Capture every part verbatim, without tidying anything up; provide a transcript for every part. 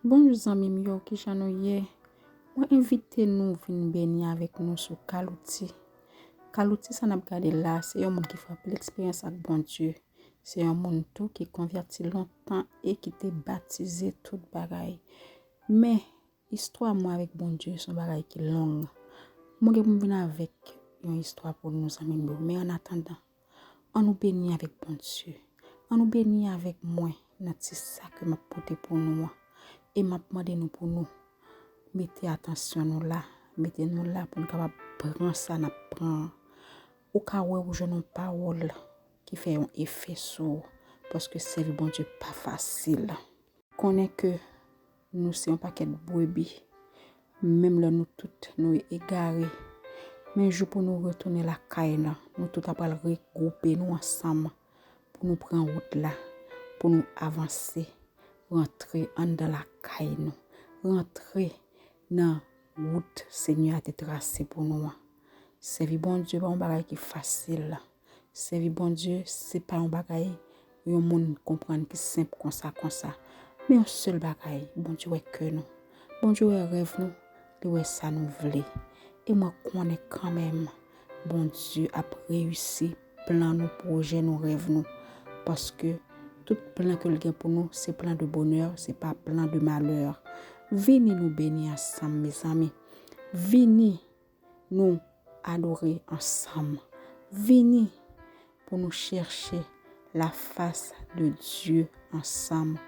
Bonjou zanmi m yo, kijan nou ye? Mwen envite nou vin beni avèk nou sou Kalouti. Kalouti sa n ap gade la, se yon moun ki fè anpil eksperyans ak Bondye. Se yon moun tou ki konvèti lontan e ki te batize tout bagay. Men, istwa mwen avèk Bondye se yon bagay ki long. Mwen gen pou m vin avèk yon istwa pou nou zanmi m yo. Men an atandan, an nou beni avèk Bondye. An nou beni avèk mwen nan ti sa ke m ap pote pou nou an. E m ap mande nou pou nou mete atansyon nou la. Mete nou la pou nou kapab pran sa n ap pran an. Ou ka wè ou jwenn yon pawòl ki fè yon efè sou ou. Paske sèvi Bondye pa fasil. Konnen ke nou se yon pakèt brebi. Menm lè nou tout nou egare, men jou pou nou retounen lakay la, nou tout apral regwoupe nou ansanm pou nou pran wout la, pou nou avanse, rantre anndan lakay nou, rantre nan wout Senyè a te trase pou nou an. Sèvi Bondye pa yon bagay ki fasil. Sèvi Bondye se pa yon bagay yon moun konprann ki senp konsa konsa. Men yon sèl bagay, Bondye wè kè nou. Bondye wè rèv nou, li wè sa nou vle. E mwen konnen kanmenm, Bondye ap reyisi plan nou, pwojè nou, rèv nou. Paske tout plan ke l gen pou nou, se plan de bonè, se pa plan de malè. Vini nou beni ansanm, mezanmi. Vini nou adore ansanm. Vini pou nou chèche la face de Dieu ansanm.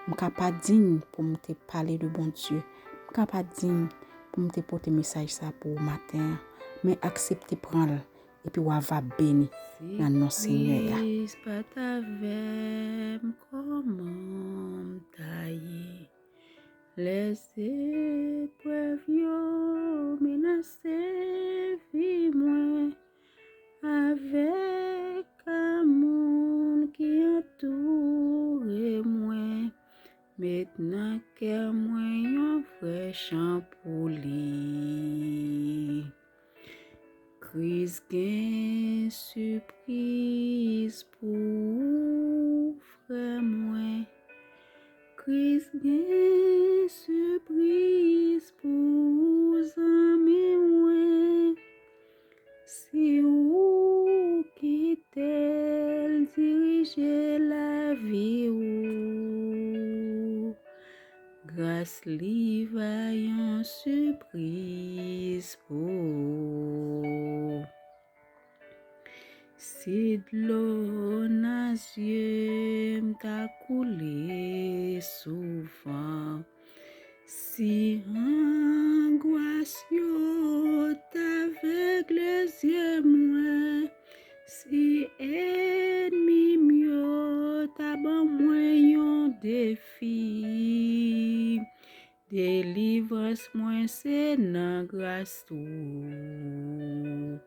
M ka pa diy pou m te pale de Bondye. M ka pa diy pou m te pote mesaj sa pou ou maten an. Men aksepte pran l, epi w a va beni nan non Senyè a. Si Kris pa t avè m, kòman m ta ye? Lè zeprèv yo menase vi mwen, avèk ka moun ki antoure mwen, met nan kè mwen yon vrè chan pou li. Kris gen sipriz pou ou, frè mwen. Kris gen sipriz pou ou, zanmi mwen. Si ou kite l dirije lavi ou, gras li va yon sipriz pou ou. Si dlo nan zye m ta koule souvan, si angwas yo t avegle zye mwen, si ènmi m yo ta ban mwen yon defi, delivrans mwen se nan gras ou.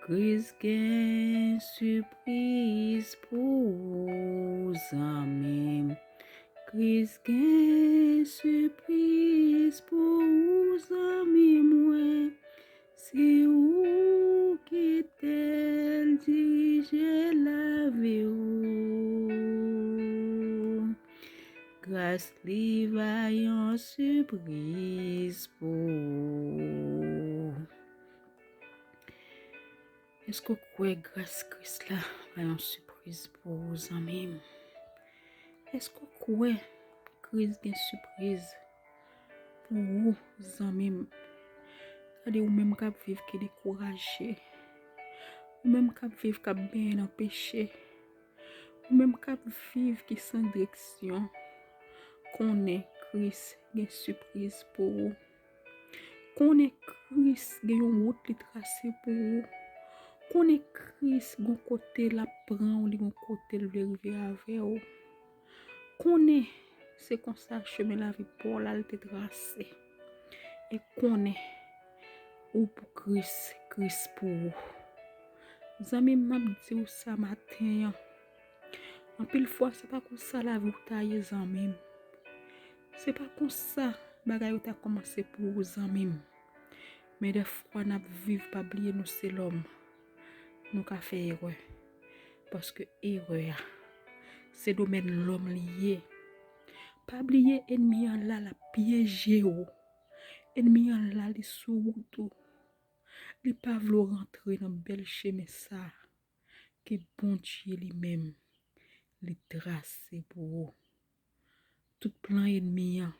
Kris gen sipriz pou ou, zanmi m. Kris gen sipriz pou ou, zanmi mwen. Si ou kite l dirije lavi ou, gras li va yon sipriz pou ou. Èske w kwè gras Kris la va yon sipriz pou ou, zanmi m? Èske w kwè Kris gen sipriz pou ou, zanmi m? Gade, ou menm k ap viv ki dekouraje, ou menm k ap viv k ap benyen nan peche, ou menm k ap viv ki san direksyon, konnen Kris gen sipriz pou ou. Konnen Kris gen yon wout li trase pou ou. Konnen Kris gon kote l ap pran w, li gon kote l vle rive avè w. Konnen se konsa chemen lavi pa w la l te trase. E konnen ou pou Kris, Kris pou ou. Zanmi m, m ap di w sa maten an. Anpil fwa, se pa konsa lavi w ta ye, zanmi m. Se pa konsa bagay yo ta kòmanse pou ou, zanmi m. Men dèfwa n ap viv, pa bliye nou se lòm. Nou ka fè erè. Paske erè a, se domèn lòm li ye. Pa bliye, ènmi an la, l ap pyeje w. Ènmi an la, li sou wout ou. Li pa vle w rantre nan bèl chemen sa ke Bondye li menm li trase pou ou. Tout plan ènmi an,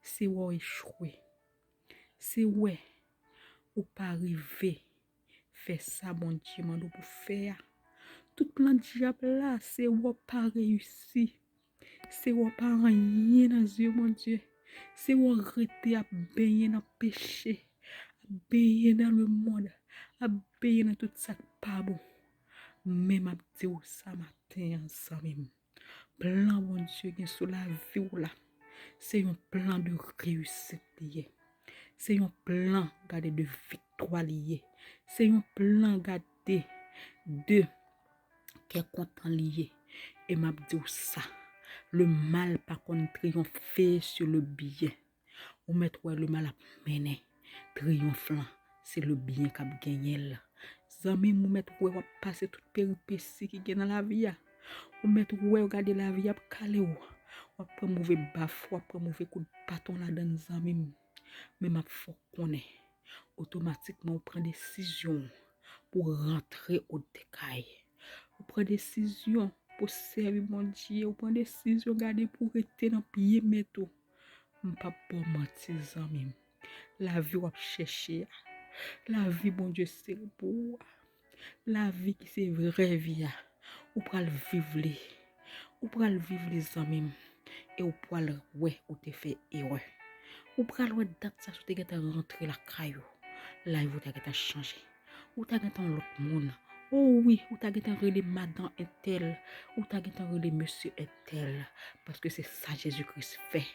se wè w echwe. Se wè ou pa rive fè sa Bondye mande w pou fè a. Tout plan dyab la, se wè w pa reyisi. Se wè w pa anyen nan zye Bondye. Se wè w rete ap benyen nan peche, ap benyen nan lemonn, ap benyen nan tout sa k pa bon. Men m ap di w sa maten an, zanmi m. Plan Bondye gen sou lavi w la, se yon plan de reyisit li ye. Se yon plan gade de viktwa li ye. Se yon plan gade de kè kontan li ye. E m ap di w sa, le mal pa konn triyonfe sur le bien. Ou mèt wè le mal ap mennen triyonf lan, se le bien k ap genyen l. Zanmi m, ou mèt wè w ap pase tout peripesi ki gen nan lavi a. Ou mèt wè w gade lavi ap kale w. W ap pran move baf, w ap pran move kout baton ladan l, zanmi m. Men m ap fè w konnen, otomatikman ou pran desizyon pou rantre o de kay. Ou pran desizyon pou sèvi Bondye, ou pran desizyon gade pou rete nan pye mèt ou. M p ap ba w manti, zanmi m. Lavi w ap chèche a, lavi Bondye sere pou ou a, lavi ki se vrè vi a, ou pral viv li. Ou pral viv li, zanmi m, e ou pral wè ou te fè erè. Ou pral wè dat sa si w te gentan rantre lakay ou, lavi w ta gentan chanje. Ou ta gentan yon lòt moun. O wi, ou ta gentan rele madan entèl, ou ta gentan rele mesye entèl, paske se sa Jezi Kris fè.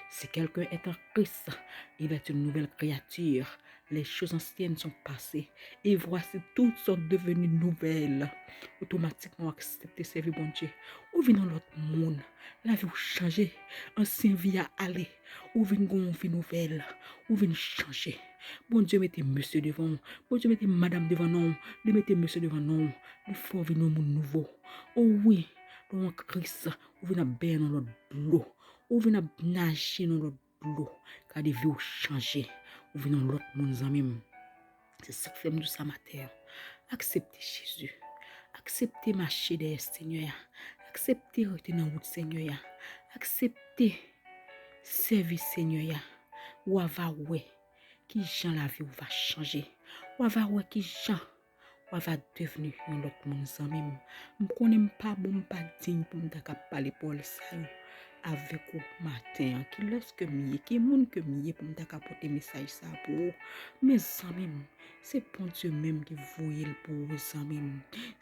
Si quelqu'un est en Christ, il est une nouvelle créature. Les choses anciennes sont passées, et voici, toutes sont devenues nouvelles. Otomatikman, w aksepte sèvi Bondye. Ou vin yon lòt moun. Lavi w chanje. Ansyen vi a ale. Ou vin gen yon vi nouvèl. Ou vin chanje. Bondye mete mesye devan w. Bondye mete madanm devan non w. Li mete mesye devan non w. Li fè w vin yon moun nouvo. O wi, lè w an Kris, ou vin ap benyen nan lòt dlo. Ou vin ap naje nan lòt dlo. Gade vi w chanje. Ou vin yon lòt moun, zanmi m. Se sa k fè m di w sa maten an. Aksepte Jezi. Aksepte mache dèyè Senyè a. Aksepte rete nan wout Senyè a. Aksepte sèvi Senyè a. W a va wè ki jan lavi w va chanje. W a va wè ki jan w a va devni yon lòt moun, zanmi m. M konnen m pa bon, m pa diy pou m ta ka pale pawòl sa yo avèk ou maten an. Kilès ke m ye? Ki moun ke m ye pou m ta ka pote mesaj sa a pou ou? Men zanmi m, se Bondye menm ki voye l pou ou, zanmi m.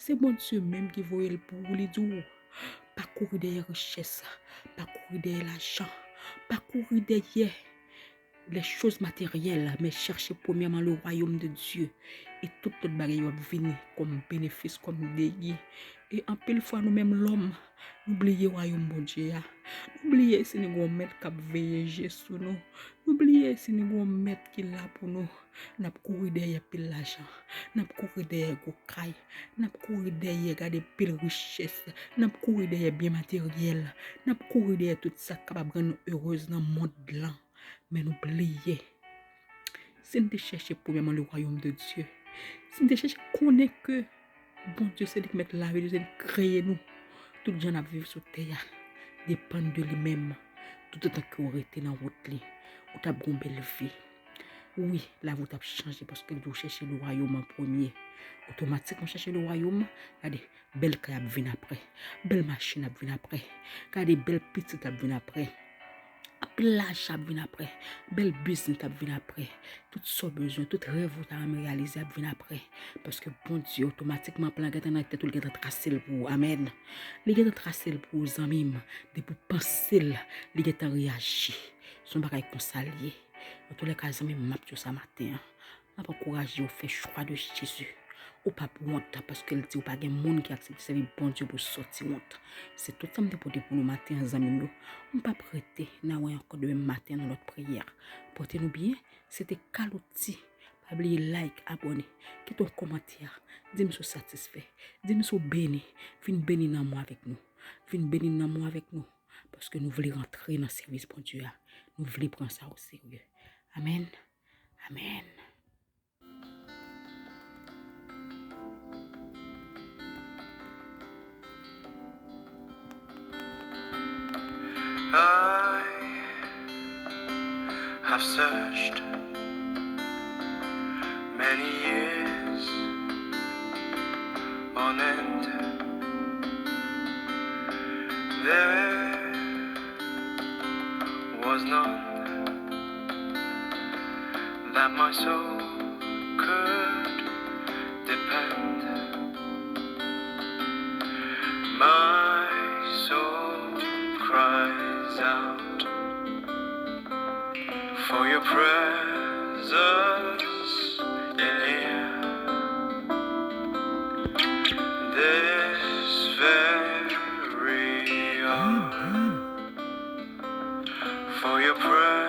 Se Bondye menm ki voye l pou ou, li di w, pa kouri dèyè richès, pa kouri dèyè lajan, pa kouri dèyè les choses matérielles, mais cherchez premièrement le royaume de Dieu, e tout lòt bagay yo ap vini kòm benefis, kòm deyi. E anpil fwa, nou menm lòm, nou bliye wayòm Bondye a. Nou bliye si nou gen yon mèt k ap veye je sou nou. Nou bliye si nou gen yon mèt ki la pou nou. N ap kouri dèyè pil lajan. N ap kouri dèyè gwo kay. N ap kouri dèyè gade pil richès. N ap kouri dèyè byen materyèl. N ap kouri dèyè tout sa k kapab rann nou erez nan mond lan. Men nou bliye. Si n te chèche premyèman le royaume de Dieu, si n te chèche konnen ke Bondye se li k mèt lavi nou, se li k kreye nou, tout jan n ap viv sou tè a depann de li menm. Toutotan ke w rete nan wout li, ou t ap gen yon bèl vi. Wi, lavi w t ap chanje paske l di w chèche le royaume an premye. Otomatikman chèche le royaume, gade, bèl kay ap vin apre. Bèl machin ap vin apre. Gade, bèl pitit ap vin apre. Anpil lajan ap vin apre. Bèl biznis ap vin apre. Tout sa w bezwen, tout rèv ou ta renmen reyalize ap vin apre. Paske Bondye otomatikman plan gentan nan tèt ou, li gentan trase l pou ou. Amèn. Li gentan trase l pou ou, zanmi m. Depi w panse l, li gentan reyaji. Se yon bagay konsa l ye. Antoulèka, zanmi m, m ap di w sa maten an. M ap ankouraje w fè chwa de Jezi. Ou p ap wont, paske l di w pa gen moun ki aksepte sèvi Bondye pou sòti wont. Se tout sa m te pote pou nou maten an, zanmi m yo. M p ap rete, n a wè ankò demen maten nan lòt priyè. Pote nou byen, se te Kalouti. Pa bliye like, abòne, kite yon kòmantè. Di m si w satisfè. Di m si w beni. Vin beni nanm ou avèk nou. Vin beni nanm ou avèk nou. Paske nou vle rantre nan sèvis Bondye a. Nou vle pran sa o serye. Amèn. Amèn. I have searched many years on end. There was none that my soul could depend. My soul cries out for your presence in here. This very hour, for your presence